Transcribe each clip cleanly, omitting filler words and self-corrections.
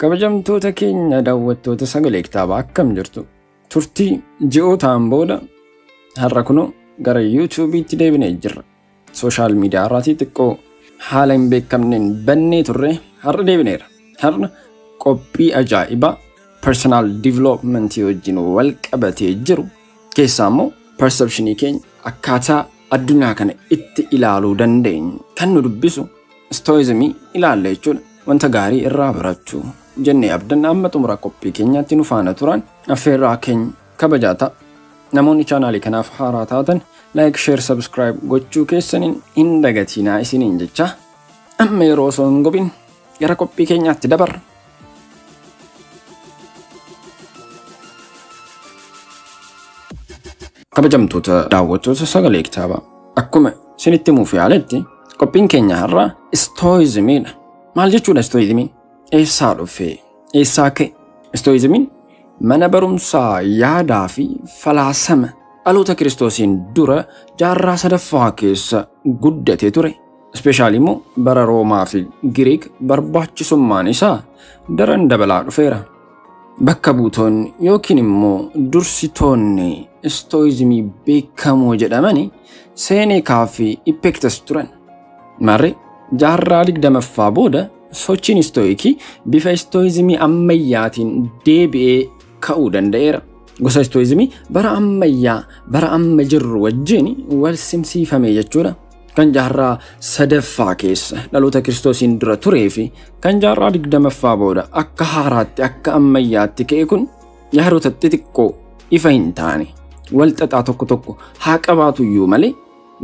Kabajamtoota keenya daawwattoota sagalee kitaabaa akkam jirtu? Turtii ji'ootaan booda har'a kunoo gara YouTube'tti deebinee jirra. Sooshaal miidiyaa irraatii xiqqoo haala hin beekamneen bannee turre har'a deebineera. Har'a qophii ajaa'ibaa personal development wajjin wal qabatee jiru keessaa immoo perceptionii keenya akkaataa addunyaa kana itti ilaaluu dandeenyu kan nu dubbisu stoicismii ilaalla jechuudha. Wanta gaarii irraa barachuu jennee abdanna amma xumura qophii keenyaatti nu faana turan affeerraa keenya kabajaa ta'a. Namoonni chaanaalii kanaaf haaraa taatan like, share, subscribe gochuu keessaniin hin dagatinaa isiniin jecha amma yeroo osoo hin gubin gara qophii keenyaatti dabarra. Kabajamtoota daawwattoota sagalee kitaabaa akkuma isinitti himuuf yaaletti qophiin keenya har'aa stoicismiidha. Maal jechuudha stoicismiin? Eessaa dhufee? Eessaa ka'e? Stoicismiin mana barumsaa yaadaa fi falaasama dhaloota Kiristoosiin dura jaarraa sadaffaa keessa guddatee ture. Ispeeshaalii immoo bara Roomaa fi Giriik barbaachisummaan isaa daran dabalaa dhufeera. Bakka buutonni yookiin immoo dursitoonni stoicismii beekamoo jedhamani Seeneekaa fi Epictetus turan. Marri jaarraa 20ffaa booda sochiin stoikii bifa stoicismii ammayyaatiin deebi'ee ka'uu danda'eera. Gosa stoicismii bara ammayyaa bara amma jirru wajjin wal simsiifame jechuudha. Kan jaarraa sadaffaa keessa dhaloota Kiristoosiin dura turee fi kan jaarraa 20ffaa booda akka haaraatti akka ammayyaatti ka'e kun yaadota xixiqqoo ifa hin taane wal xaxaa tokko tokko haa qabaatu iyyuu malee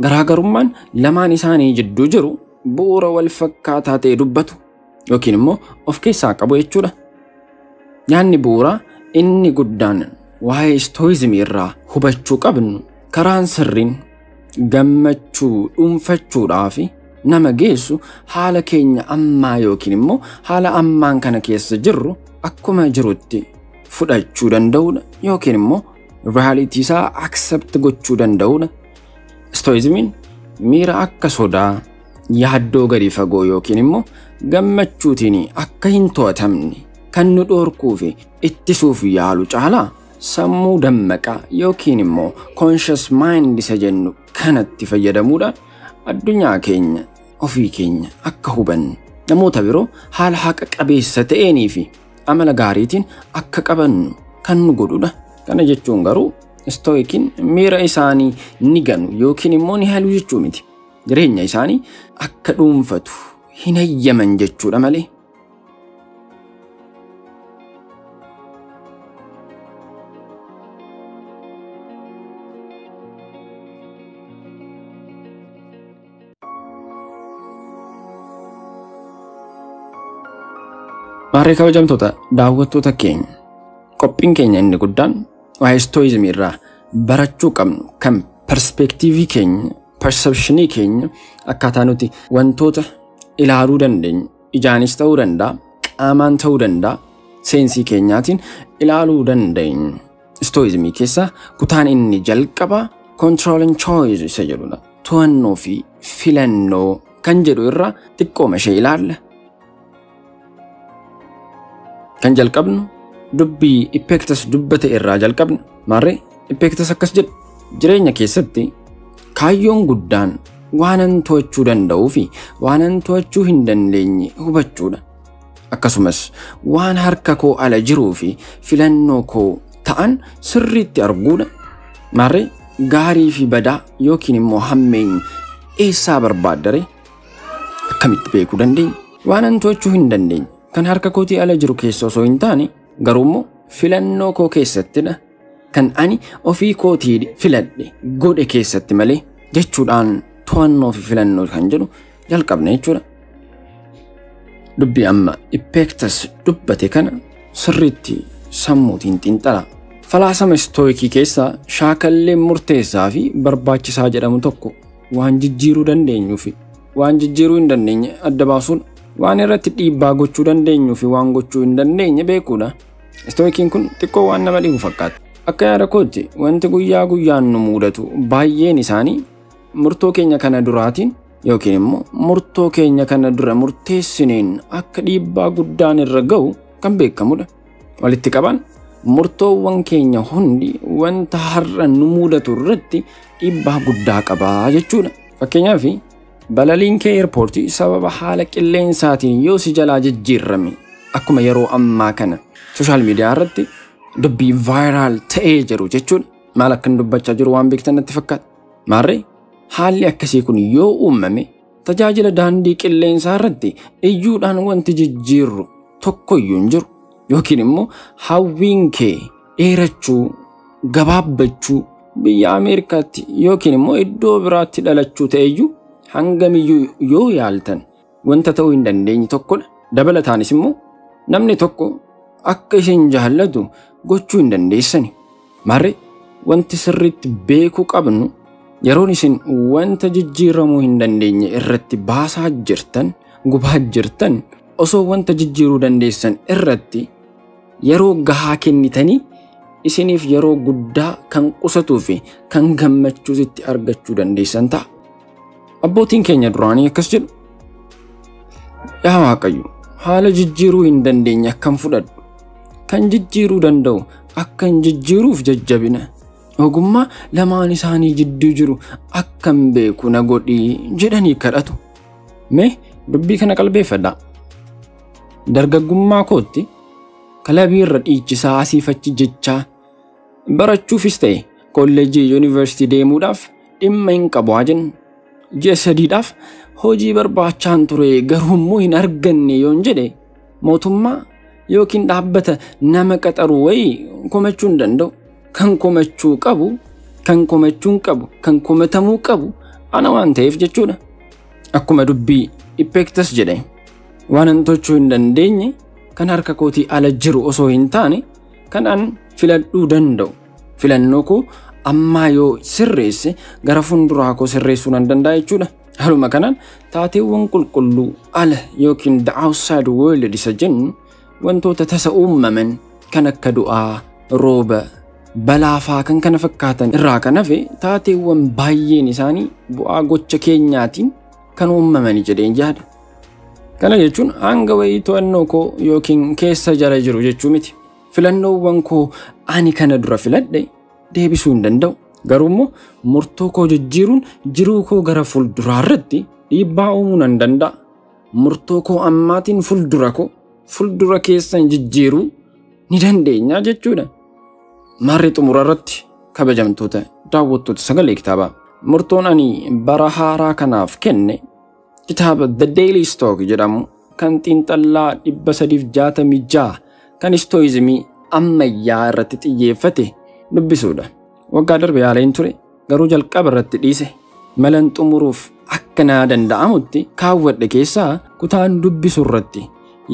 garaagarummaan lamaan isaanii jidduu jiru bu'uura wal fakkaataa ta'e dubbatu yookiin immoo of keessaa qabu jechuudha. Yaanni bu'uuraa inni guddaan waa'ee stoicismii irraa hubachuu qabnu karaan sirriin gammachuu dhuunfachuudhaaf nama geessu haala keenya ammaa yookiin immoo haala ammaan kana keessa jirru akkuma jirutti fudhachuu danda'uudha yookiin immoo realitii isaa accept gochuu danda'uudha. Stoicismiin miira akka sodaa, yaaddoo gadi fagoo yookiin immoo gammachuutiin akka hin to'atamne kan nu dhorkuu fi ittisuuf yaalu caalaa sammuu dammaqaa yookiin immoo conscious mind isa jennu kanatti fayyadamuudhaan addunyaa keenya ofii keenya akka hubannu namoota biroo haala haqa qabeessa ta'eenii fi amala gaariitiin akka qabannu kan nu godhudha. Kana jechuun garuu stoikiin miira isaanii ni ganu yookiin immoo ni halu jechuu miti. Jireenya isaanii akka dhuunfatu hin hayyaman jechuudha malee. Maarree kabajamtoota daawwattoota keenya qophiin keenya inni guddaan waa'ee stoicismii irraa barachuu qabnu kan perspeektiivii keenya perceptionii keenya akkaataa nuti wantoota ilaaluu dandeenyu ijaanis ta'uu danda'a qaamaan ta'uu danda'a seensii keenyaatiin ilaaluu dandeenyu. Stoicismii keessaa kutaan inni jalqabaa controlling choice isa jedhudha. To'annoo fi filannoo kan jedhu irraa xiqqooma ishee ilaalla. Kan jalqabnu dubbii Epictetus dubbate irraa jalqabna. Maarree Epictetus akkas jedha. Jireenya keessatti kaayyoon guddaan waanan to'achuu danda'uu fi waanan to'achuu hin dandeenye hubachuudha. Akkasumas waan harka koo ala jiruu fi filannoo koo ta'an sirriitti arguudha. Maarree gaarii fi badaa yookiin immoo hammeenya eessaa barbaaddare akkamitti beekuu dandeenya? Waanan to'achuu hin dandeenye kan harka kootii ala jiru keessa osoo hin taane garuu immoo filannoo koo keessattidha. Kan ani ofii kootii filadhe godhe keessatti malee jechuudhaan to'annoo fi filannoo kan jedhu jalqabne jechuudha. Dubbii amma Epictetus dubbate kana sirriitti sammuutiin xiinxala. Falaasama stoikii keessaa shaakalleen murteessaa fi barbaachisaa jedhamu tokko waan jijjiiruu dandeenyuu fi waan jijjiiruu hin dandeenye adda baasuun waan irratti dhiibbaa gochuu dandeenyuu fi waan gochuu hin dandeenye beekuudha. Stoikiin kun xiqqoo waan nama dhibu fakkaata. Akka yaada kootti wanti guyyaa guyyaan nu mudatu baay'een isaanii murtoo keenya kana duraatiin yookiin immoo murtoo keenya kana dura murteessineen akka dhiibbaa guddaan irra ga'u kan beekamudha. Walitti qabaan murtoowwan keenya hundi wanta har'a nu mudatu irratti dhiibbaa guddaa qabaa jechuudha. Fakkeenyaaf balaliin kee eerpoortii sababa haala qilleensaatiin yoo si jalaa jijjiirame akkuma yeroo ammaa kana sooshaal miidiyaa irratti dubbii vaayiraal ta'ee jiru jechuudha. Maal akkan dubbachaa jiru waan beektan natti fakkaata. Maarree haalli akkasii kun yoo uumame tajaajila daandii qilleensaa irratti iyyuudhaan wanti jijjiirru tokkoyyuu hin jiru. Yookiin immoo hawwiin kee dheerachuu, gabaabbachuu biyya Ameerikaatti yookiin immoo iddoo biraatti dhalachuu ta'eyyuu hangamiyyuu yoo yaaltan wanta ta'uu hin dandeenye tokkodha. Dabalataanis immoo namni tokko akka isin jaallatu gochuu hin dandeessani. Maarree wanti sirriitti beekuu qabnu yeroon isin wanta jijjiiramuu hin dandeenye irratti baasaa jirtan, gubaa jirtan osoo wanta jijjiiruu dandeessan irratti yeroo gahaa kennitanii isiniif yeroo guddaa kan qusatuu fi kan gammachuusitti argachuu dandeessan ta'a. Abbootiin keenya duraanii akkas jedhu. Yaa Waaqayyo, haala jijjiiruu hin dandeenye akkam fudhadhu. Kan jijjiiruu danda'u akkan jijjiiruuf jajjabina. Ogummaa lamaan isaanii jidduu jiru akkan beeku na godhii jedhanii kadhatu. Mee dubbii kana qalbeeffadhaa. Dargaggummaa kootti kilabii irra dhiichisaa asiif achi jechaa barachuufis ta'e kolleejjii yuunivarsiitii deemuudhaaf dhimma hin qabu haa jennu. Ji'a sadiidhaaf hojii barbaachaan ture garuu immoo hin arganne yoon jedhe mootummaa yookiin dhaabbata nama qaxaru wayii komachuu hin danda'u. Kan komachuu qabu, kan komachuu hin qabu, kan komatamuu qabu ana waan ta'eef jechuudha. Akkuma dubbii Epictetus jedhe waan an tochuu hin dandeenye kan harka kootii ala jiru osoo hin taane kan an filadhuu danda'u. Filannoo koo ammaa yoo sirreesse gara fuulduraa koo sirreessuu nan danda'a jechuudha. Haaluma kanaan taateewwan qulqulluu ala yookiin the outside world isa jennu wantoota tasa uumaman kan akka du'aa, rooba, balaafaa kan kana fakkaatan irraa kan hafe taateewwan baay'een isaanii bu'aa gocha keenyaatiin kan uumamani jedheen yaada. Kana jechuun hanga wayii to'annoo koo yookiin keessa jala jiru jechuu miti. Filannoowwan koo ani kana dura filadhe deebisuu hin danda'u. Garuu immoo murtoo koo jijjiiruun jiruu koo gara fuulduraa irratti dhiibbaa uumuu nan danda'a. Murtoo koo ammaatiin fuuldura koo fuuldura keessan jijjiiruu ni dandeenya jechuudha. Maarree xumura irratti kabajamtoota daawwattoota sagalee kitaabaa. Murtoon ani bara haaraa kanaaf kenne kitaaba The Daily Stoic jedhamu kan xiinxallaa 366 kan istooyizimii ammayyaa irratti xiyyeeffate dubbisuudha. Waggaa darbe yaaleen ture garuu jalqaba irratti dhiise. Malan xumuruuf akka naa danda'amutti kaawwadhe keessaa kutaan dubbisu irratti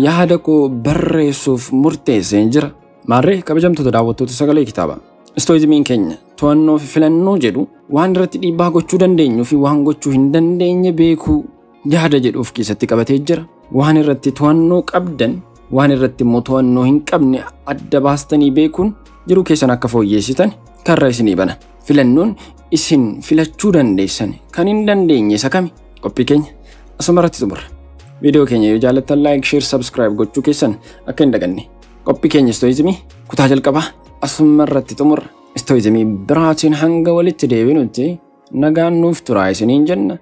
yaada koo barreessuuf murteesseen jira. Maarree kabajamtoota daawwattoota sagalee kitaabaa. Istooyizimiin keenya to'annoo fi filannoo jedhu waan irratti dhiibbaa gochuu dandeenyuu fi waan gochuu hin dandeenye beekuu yaada jedhu of keessatti qabatee jira. Waan irratti to'annoo qabdan, waan irratti immoo to'annoo hin qabne adda baastanii beekuun jiruu keessan akka fooyyeessitan karra isinii bana. Filannoon isin filachuu dandeessan kan hin dandeenye isa kami? Qophii keenya asuma irratti xumurra. Viidiyoo keenya yoo jaallattan like, share, subscribe gochuu keessan akka hin daganne. Qophii keenya istooyizimii kutaa jalqabaa asuma irratti xumurra. Istooyizimii biraatiin hanga walitti deebinutti nagaan nuuf turaa isiniin jenna.